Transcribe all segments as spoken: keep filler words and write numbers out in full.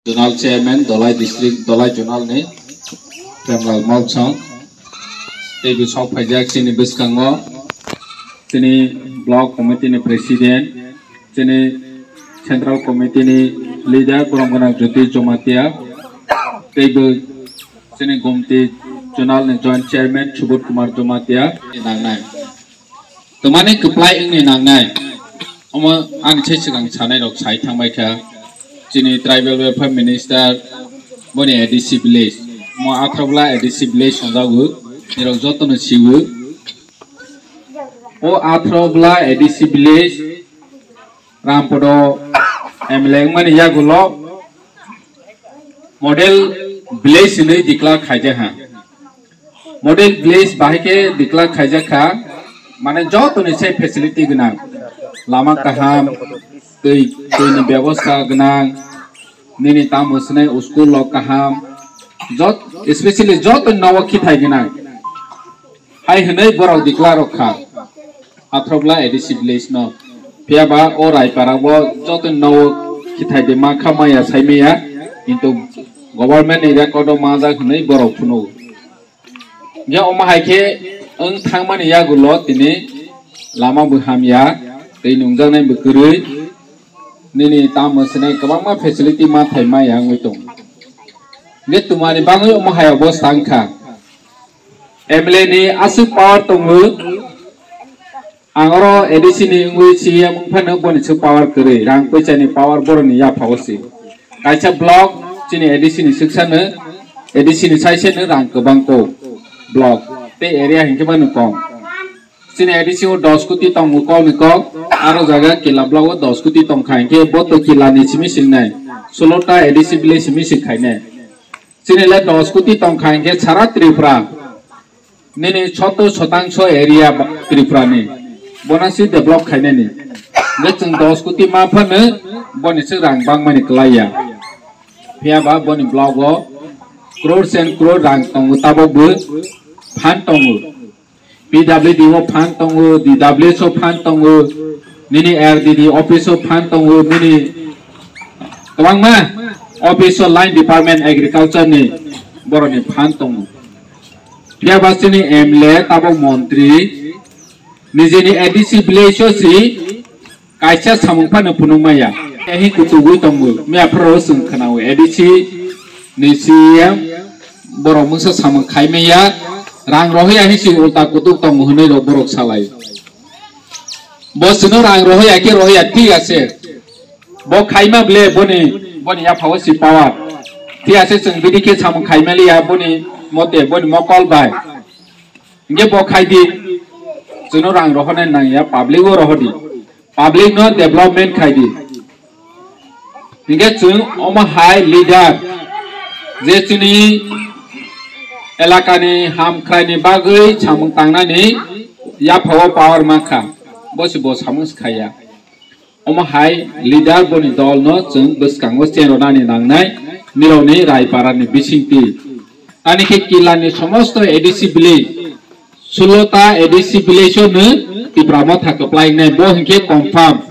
Zonal Chairman, Dholai District, Dholai Zonal ni Premlal Molsong. Tei bo sok phaijak chini bwskango chini Block Committee ni President, chini Central Committee ni Leader, borom gwnang Jyoti Jamatia, tei bo chini Gomti Zonal ni Joint Chairman Subodh Kumar Jamatia ni nangnai. Twmani kwplai wngni nangnai. Omo ani se swkang sanai rok sai thangbai kha. Chini Tribal Welfare Minister boni A D C village. Mo Athrabola A D C village songjago. Nirok jotono siwo. O Athrabola A D C village Rampodo M L A wngmani yagulo model village hinwi declare khaijak ha. Model village bahai khe declare khaijak kha, mane jotoni se facility gwnang, lama kaham, twi, twini bebosta gwnang, nini tamo swnai school rok kaham, jot, especially jotoni nogo khithai gwnang. Hai hwnwi borok declare rok kha. Athrabola A D C village no. Phiya ba o Raipara o joto no khithai de ma kha maya sai maya, kintu government ni record o manjak hwnwi borok phunu. Ge omo hai khe wng thangmani yagulo tini lama bo hamya, tei nungjaknai bo kwrwi, nini tamo swnai kwbangma facility ma thai maya wngwi tongo. Ge twmani bagwi omo hai obo sang kha. M L A ni aswk power tongo. Ang oro A D C ni wngwi C E M wng phano boni se power kwrwi, rang poicha ni power boroni yapha o se. Kaisa block chini A D C ni swksa no, A D C ni saise no rang kwbang ko block tei area hinkhe mano kom. Chini A D C o dos koti tongo kok ni kok, aro jaga Kila block o dos koti tongkha hinkhe bo to Kila ni simi singnai, sulota A D C village simi sing khainai. Chini le dos koti tongkha hinkhe sara Tripura. Nini sottor sotangso area ba-, Tripura ni. Bona si develop khainani. Hingke chwng dos koti ma phano boni se rang bangmani kwlaiya. Phiya ba boni block o crores and crore rang tongo, tabok bo phan tongo. P W D o phan tongo, D W S o phan tongo, nini R D D office o phan tongo, nini kwbangma office o line department agriculture ni boroni phan tongo. Phiya ba chini M L A tabok montri nijini A D C village o si kaisa samung phano phunuk maya. Ehi kuchugwi tongo, miya phoro chwng khwnao A D C ni C E M borok mungsa samung khai maya, rang rohya hinsi ulta kutuk tongo hwnwi rok borok salai. Bo chwngno rang rohya khe rohya thik ase. Bo khaima ble boni, boni yaphao si power. Thik ase chwng bidi khe samung khaimaliya boni mote, boni mokol bai. Hingke bo khai di, chwngno rang rohornai nangya, public o rohor di. Public no development khai di. Hingke chwng omo hai leader, je chini elakani hamkraini bagwi samung tangnani yaphao power mankha, bo se bo samung se khaiya. Omo hai leader boni dol no chwng bwskango cherwnani nangnai, nirokni Raipara ni bisingtwi. Ani khe Kila ni somosto A D C village, sulota A D C village o no Tipra Motha kwplai wngnai, bo hinkhe confirm.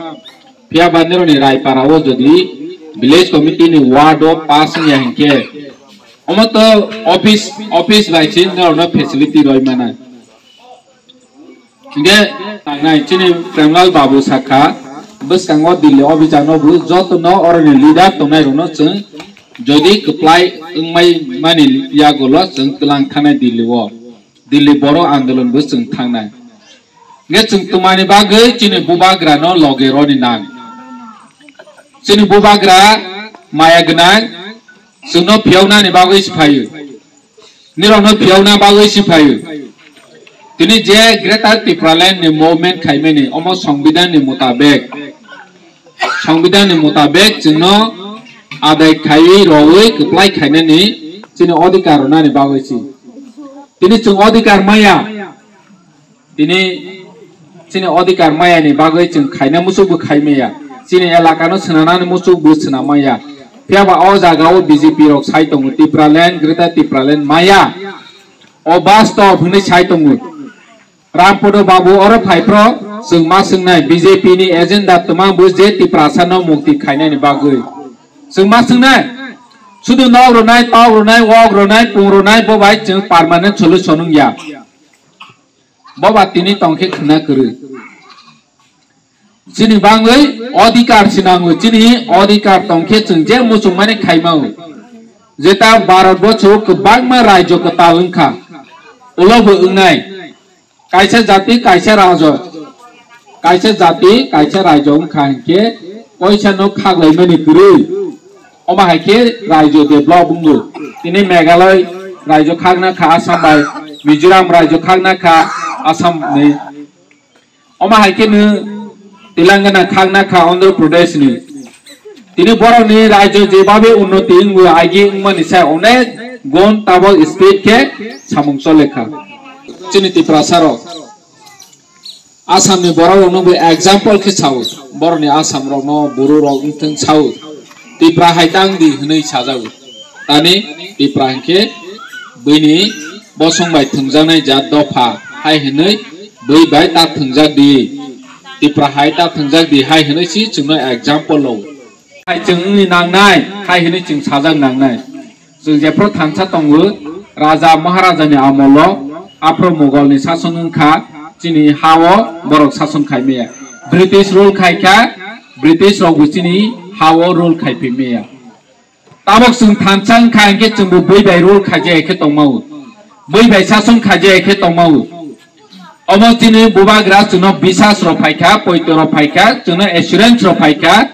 Phiya ba nirokni Raipara o jodi village committee ni ward o pass wngya hinkhe, omo to office, office bai se norokno facility roi mano. Hingke tangnai chini Premlal Babu sakha, bwskango Delhi o bijano bo jotono oroni leader tongnai rokno chwng jodi kwplai wngmai mani yagulo chwng twlang thanai Delhi o. Delhi Boro Andolon bo chwng thangnai. Hingke chwng twmani bagwi chini bubagrano loge roni nang. Chini bubagra maya gwnang, chwngno phiyoknani bagwi se phaio. Nirokno phiyokna bagwi se phaio. Tini je Greater Tipraland ni movement khaimani omo Songbidan ni mutabek, Songbidan ni mutabek chwngno adai khaiwi rowi kwplai khainani chini odhikar rwnani bagwi se. Tini chwng odhikar maya. Tini chini odhikar maya ni bagwi chwng khaina muchuk bo khai maya. Chini elaka no swnanani muchuk bo swnam maya. Phiya ba o jaga o B J P rok sai tongo, Tipraland, Greater Tipraland maya. O bastob hwnwi sai tongo. Rampodo Babu oro phai phro chwng ma swngnai B J P ni agenda twma bo je Tiprasa no mukti khainani bagwi. Chwng ma swngnai? Sudu nok rwnai, tok rwnai, wok rwnai, pung rwnai, bo bai chwng permanent solution wng ya. Bo ba tini tong khe khna kwrwi. Chini bangwi odhikar sinango, chini odhikar tong khe chwng je muchungmani khaimao. Jeta Bharat bocho kwbangma rajyo kwtal wngkha. Ulo bo wngnai. Kaisa jati, kaisa rajo. Kaisa jati, kaisa rajo wngkha hinkhe koisa no khaklaimani kwrwi. Omo hai khe rajyo develop wngo. Tini Meghalaya rajyo khakna kha Assam bai, Mizoram rajyo khakna kha Assam ni. Omo hai khe no Telangana khakna kha Andhra Pradesh ni. Tini borok ni rajyo jebabe unnoti wngwi agi wngmani sai onek gun tabok state khe samung chole kha. Chini Tiprasa rok Assam ni borok rok no bo example khe sao, borok ni Assam rok no buru rok wngthang sao, Tipra hai tang di hwnwi sajago. Tani Tipra hinkhe buini bosong bai thwngjaknai jat dopha hai hwnwi bui bai ta thwngjak di, Tipra hai ta thwngjak di hai hwnwi si chwngno example lo. Hai chwng wngni nangnai hai hwnwi chwng sajak nangnai. Chwng jephru thansa tongo, raja maharajani amolo aphro Mogolni sason wngkha, chini hao borok sason khaimaya. British rule khaikha, British rokbo chini hao rule khaiphaimaya. Tabok chwng thansa wngkha hinkhe chwngbo bui bai rule khaijaya khe tongmao. Bui bai sason khaijaya khe tongmao. Omo chini bubagra chwngno bisas rok phaikha, poito rok phaikha, chwngno assurance rok phaikha,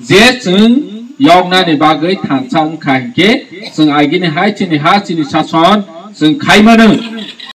je chwng yoknani bagwi thansa wngkha hinkhe chwng agini hai chini ha chini sason chwng khaimano.